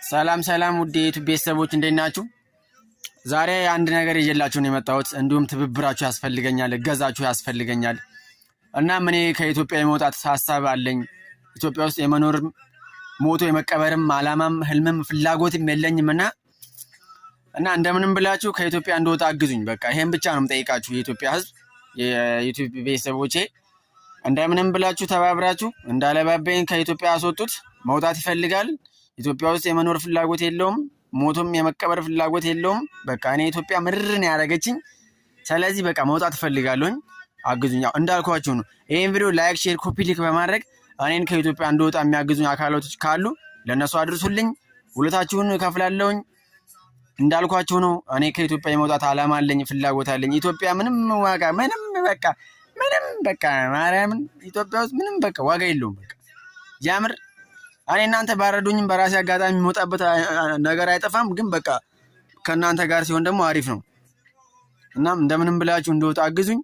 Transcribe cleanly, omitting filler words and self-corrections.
ሰላም ሰላም ውድ የ YouTube ቤተሰቦች፣ እንዴት ናችሁ? ዛሬ አንድ ነገር ይዤላችሁ ነው የመጣሁት። እንዲሁም ትብብራችሁ ያስፈልገኛል፣ እገዛችሁ ያስፈልገኛል። እናም እኔ ከኢትዮጵያ የመውጣት ሀሳብ አለኝ። ኢትዮጵያ ውስጥ የመኖር፣ ሞቶ የመቀበርም አላማም ህልምም ፍላጎትም የለኝም እና እንደምንም ብላችሁ ከኢትዮጵያ እንድወጣ አግዙኝ። በቃ ይሄን ብቻ ነው የምጠይቃችሁ የኢትዮጵያ ህዝብ፣ የ YouTube ቤተሰቦቼ፣ እንደምንም ብላችሁ ተባብራችሁ እንዳለባበኝ ከኢትዮጵያ አስወጡት። መውጣት ይፈልጋል። ኢትዮጵያ ውስጥ የመኖር ፍላጎት የለውም። ሞቶም የመቀበር ፍላጎት የለውም። በቃ እኔ ኢትዮጵያ ምርርን ያደረገችኝ። ስለዚህ በቃ መውጣት እፈልጋለሁኝ። አግዙኝ። ያው እንዳልኳችሁ ነው። ይህን ቪዲዮ like፣ share፣ copy link በማድረግ እኔን ከኢትዮጵያ እንድወጣ የሚያግዙኝ አካላቶች ካሉ ለእነሱ አድርሱልኝ። ውለታችሁን እከፍላለሁኝ። እንዳልኳችሁ ነው። እኔ ከኢትዮጵያ የመውጣት አላማ አለኝ፣ ፍላጎት አለኝ። ኢትዮጵያ ምንም ዋጋ፣ ምንም በቃ ምንም በቃ ማርያምን ኢትዮጵያ ውስጥ ምንም በቃ ዋጋ የለውም። በቃ ያምር እኔ እናንተ ባረዱኝም በራሴ አጋጣሚ የሚወጣበት ነገር አይጠፋም። ግን በቃ ከእናንተ ጋር ሲሆን ደግሞ አሪፍ ነው። እናም እንደምንም ብላችሁ እንደወጣ አግዙኝ።